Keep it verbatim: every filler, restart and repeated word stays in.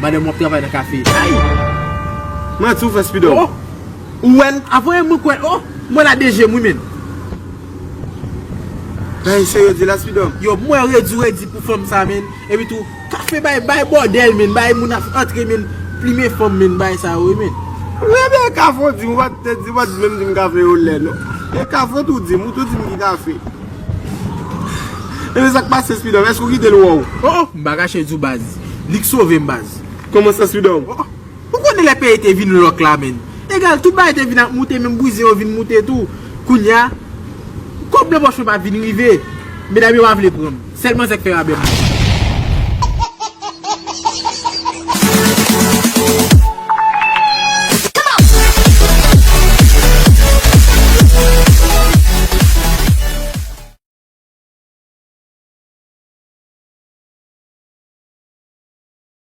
Madanm w ap travay nan kafe. Ay! Manti ou fè Spidòm. Oh! Ou wè l? Avan mwen kwè, oh! Mwen la de je m wi, men. Ay, serye di la Spidòm. Yo, mwen redi, redi pou fanm sa, men. Epi tou, kafe bay, bay bòdèl, men. Bay moun ap antre, men. Plimen fanm, men. Bay sa, wi, men. Wi, men kafe w di m, ou pa t di, ou pa t menm di m kafe yo lè, non. E kafe w tou di m, ou tou di m ki kafe. E men sa k pase Spidòm, èske w kite l wè w? Oh, oh, m pa kache di w baz. Li k sove m baz. Kòman sa Spidòm? Oh, ou konnen lè peyi te vin lòk la, men. Egal, tout bagay te vin ap moute, menm bouzen yo vin moute tou. Kounye a, kòb nan pòch mwen pa vin rive. Medam yo pa vle pran m. Sèlman zèk fè rabè m.